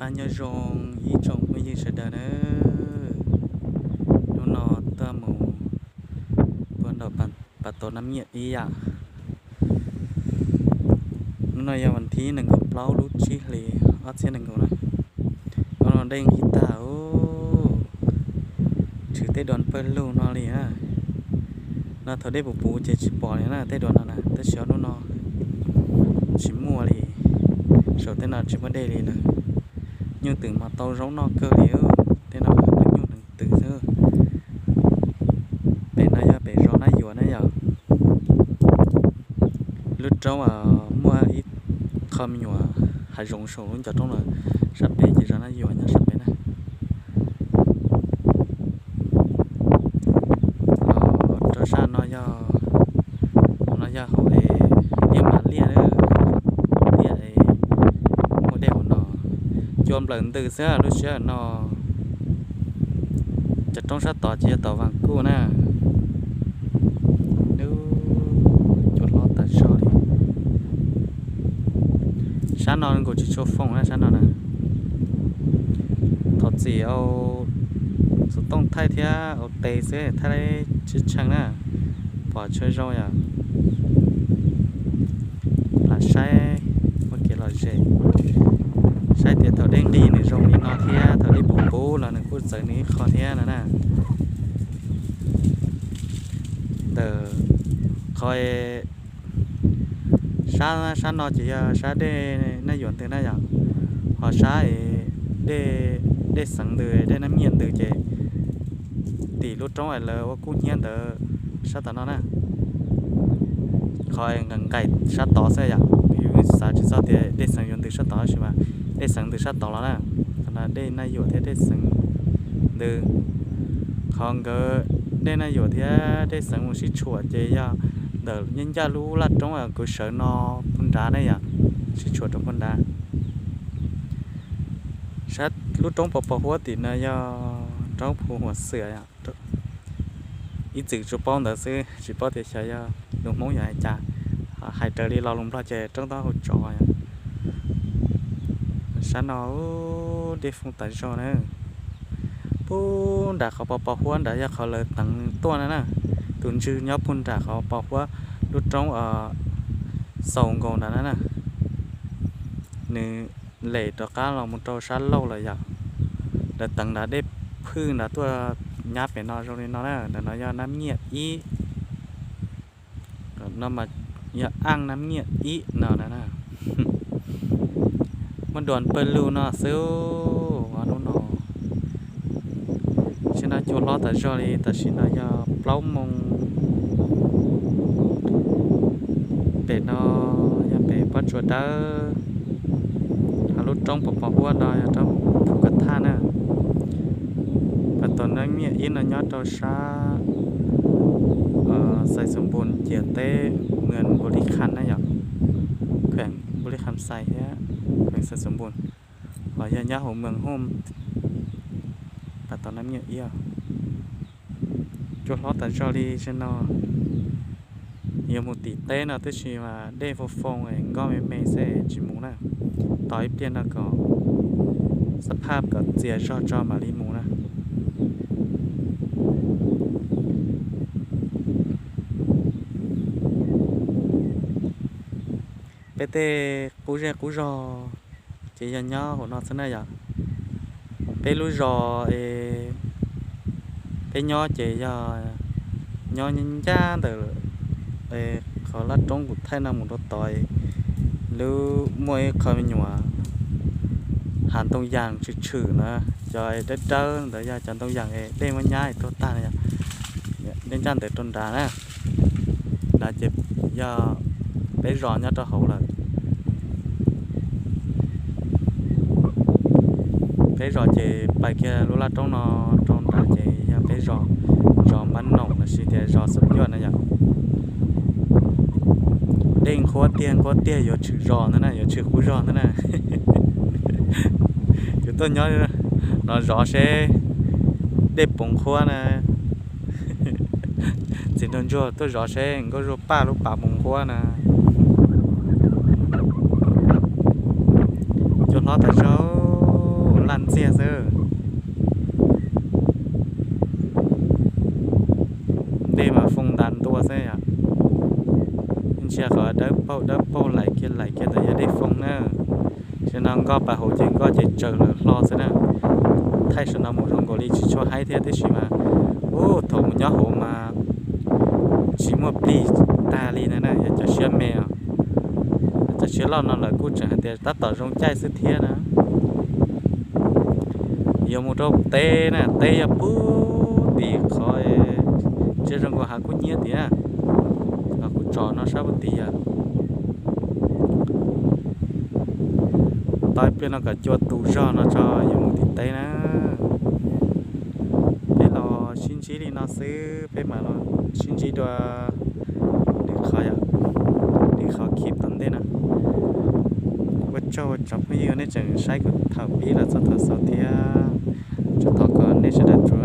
Nyob zoo ib tsoom phooj ywg sawv daws nawb. Hnub no tuaj mus puag nram Pas Tau Nab Nyiaj ib yam. Hnub no yog vas thib nees nkaum plaub lub tsib hlis ob txhiab nees nkaum na. Hnub no dej nqis tag, tshwm tej duas pawg lug no li na. No thaum dej puv puv ces tsis pom li na tej duas no na, tab sis ob hnub no tsis muaj li, saum tej no tsis muaj dej li lawm. Nyuj twm mas tau zaub noj kawg li, tej no nyuj nees twm xwb. Pem no yog pem zos Nab Yuam na yom. Lub roob muaj ib qho me nyuam hav zoov saum lub ncov roob no, sab pem ces zos Nab Yuam nyob sab pem na. Rau sab no yog, no yog hauv es liaj mam liaj, liaj muaj dej hauv no. Cua nplawm ntws xwb lub sij hawm no. Cov roob sab tod ces yog tom Vas Kuj na. Lub cua hlob tas zog li. Sab no nkaus tsis tshua foom na sab no na. Thov txim au, xov tooj thaij thiab au tes xwb thaij tsis tshee na, pom tsis zoo yom. Lam saib ua kev lom zem, saib tias thaum dej nqis nws zoo li no thiab thaum dej puv puv los nws kuj txawv nws ib qho thiab no na. Ntawm qhov sab, sab no ces yog sab dej Nab Yuam ntws na yom, ho sab dej, dej Xeev ntws, dej Nab Nyiaj ntws ces tim lub roob es lawv ua kub hnyiab ntawd sab tom no na. Qhov nqaim sab tod xwb yom, yus xav tsis txog tias dej Xeev yuav ntws sab tod tab sis mas dej Xeev ntws sab tod los na. Qhov no dej Nab Yuam thiab dej Xeev ntws. Qhov nkawd dej Naj Yuam thiab dej Xeev mus sib tshuam ces yog ntawm ncaj ncaj lub laj roob kwv sawv no puag nrad ne yom, sib tshuam rau puag nrad. Sab lub roob pos pos huab tim no yog roob Phu Huam Xwm. Ib txwm tsuas paub ntawd xwb, tsis paub tias xyov yog lus Hmoob yog hais cas, hais raws li lo lus Nplog ces roob taub hau tsov. Sab no dej foob tas zog na. Puag nram qhov pos pos huab nrad yog qhov lawv teev tuaj na na. Tus ntswg nyob puag nram qhov pos huab lub roob xaus nkaus nrad na na. Nws lem rov qab los mus rau sab laug lawm yom. Lawv teev nrad dej phwj nrad tuaj nyab pem no zoo li no na. Ntawm no yog Nab Nyiaj ib, no mas yog Aj Nab Nyiaj ib no na. Muaj dua pawg lug no xwb. Hnub no tsis no cua hlob tas zog li, tam sim no yog plaub moos. Pem no yog pem pob tsuas dawb, ho lub roob pos pos huab no yog roob Phu Ka Thaj na. Pas Tau Nab Nyiaj ib no nyob rau sab Xais Xoom Npun ciam teb, mws Npu Lis Kham na yom, kheem Npu Lis Kham Xais thiab kheem Xais Xoom Npun, los yog nyob hauv mws Hoo. Pas Tau Nab Nyiaj ib, cua hlob tas zog li tsis no. Yuav mus tim teb no tab sis mas dej foo foo nkoj me me xwb tsis mus na. Tos ib pliag no kom xab phaj kom txias zog tso mam li mus na. Peb tej qub zej qub zog ces yog nyob hauv no xwb na yom. Peb lub zos es peb nyob ces yog nyob ncaj ntawm qhov laj roob kuv thaij no mus rau tod, lub muaj ib qho me nyuam hav ntoo yas tshwm tshwm na, cov dawb dawb ntawd yog cov ntoo yas es dej muab nyab tuag tag na yom. Dej ncaj ntawd rau nrad na, nrad ces yog peb zos nyob rau hauv lawm. Peb zos ces pais kiag lub laj roob no rau nrad ces yog peb zos, zos Mab Noom lossis tias zos Xub Yuaj na yom. Dej nqhuab tiag nqhuab tiag yuav tshwm zos ntag na, yuav tshwm qub zog ntag na. Yuav tuaj nyob no zov seb dej poov nqhuab na. Txiv nraug ntsuag tuaj zov seb Nkauj Zuag Paj lub pas poov nqhuab na. Cua hlob tas zog. ntxiag xwb. Dej mas foo ntas ntua xwb yom. Ntsia qhov dawb paug dawb paug laim kiag laim kiag ntawd yog dej foo na. Tam sim no nkoj pas hauv ces nkoj ces tsaws lawm hlo xwb na. Thaij saum no mus zoo nkaus li tsis tshua haib thiab tiam sis mas, ub, thaum mus nyob hauv mas tsis muaj plig tag li na, yog cov siab me os. Cov siab loj no lawv kuj tseem hais tias tab tom zoo caij xwb thiab na. Yuav mus rau teb na, teb yog puag tim qhov, ntsia zoo nkaus hav kub hnyiab tiag, kuv tsom no sab puag tim yom. Tos ib pliag no kom cua tu zog no tso yuav mus tim teb na. Peb los sib ntsib li no xwb, peb mam los sib ntsib dua nws qhov, nws qhov khib tom ntej no. Ua tsaug ua tsoom phooj ywg nej tseem saib kuv thaum pib los txog thaum xaus thiab. Tsuas thov kom nej sawv daws tsuas